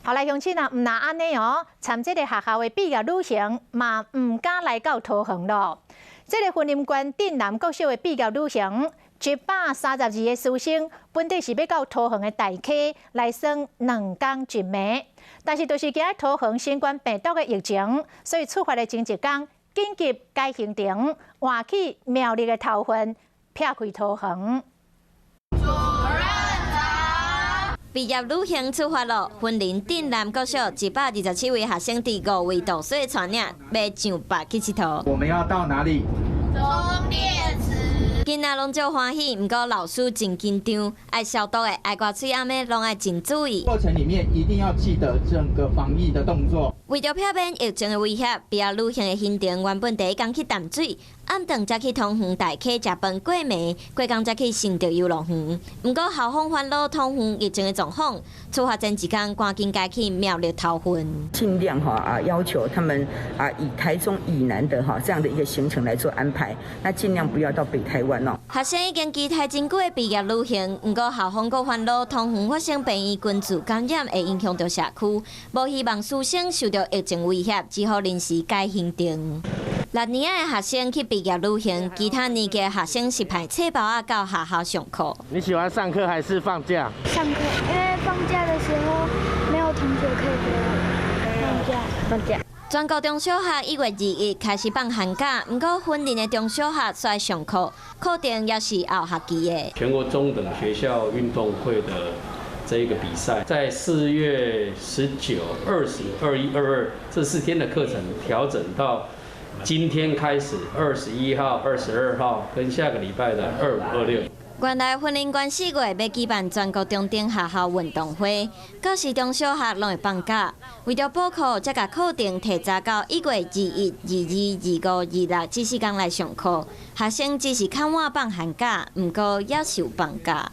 後來鄉親啊，毋但按呢哦，參這個學校的畢業旅行嘛，毋敢來到桃園咯。這個雲林縣鎮南國小的畢業旅行，132個師生本底是欲到桃園的大溪來耍兩工一暝，但是就是驚桃園新冠病毒的疫情，所以出發的前一工緊急改行程，換去苗栗的頭份，撇開桃園。主任早。畢業旅行出發咯！雲林鎮南國小127位學生佇五位導師帶領，欲上北去𨑨迌。我們要到哪裡？忠烈祠。囡仔攏足歡喜，毋過老師真緊張，愛消毒的、愛掛喙罨的，攏愛真注意。過程裡面一定要記得整個防疫的動作。為著避免疫情的威脅，畢業旅行的行程原本第一工去淡水，暗頓才去桃園大溪食飯過暝，過工才去新竹遊樂園。毋過校方煩惱桃園疫情的狀況，出發前一工趕緊改去苗栗頭份。盡量哈啊要求他們啊以台中以南的哈這樣的一個行程來做安排，那盡量不要到北台灣咯。學生已經期待真久的畢業旅行，毋過校方閣煩惱桃園發生變異菌株感染會影響著社區，無希望師生受著疫情威脅，只好臨時改行程。六年級的學生去畢業旅行，其他年級的學生是派冊包仔到學校上課。你喜歡上課還是放假？上課，因為放假的時候沒有同學可以陪我。放假，放假。全國中小學1月21開始放寒假，毋過雲林的中小學煞愛上課，課程也是後學期的。全國中等學校運動會的這一個比賽，在4月19、20、21、22這4天的課程調整到今天開始，21號、22號跟下個禮拜的25、26。原來雲林縣4月欲舉辦全國中等學校運動會，到時中小學攏會放假，為著補課，才共課程提早到1月21、22、25、26這四工來上課。學生只是較晚放寒假，毋過也是有放假。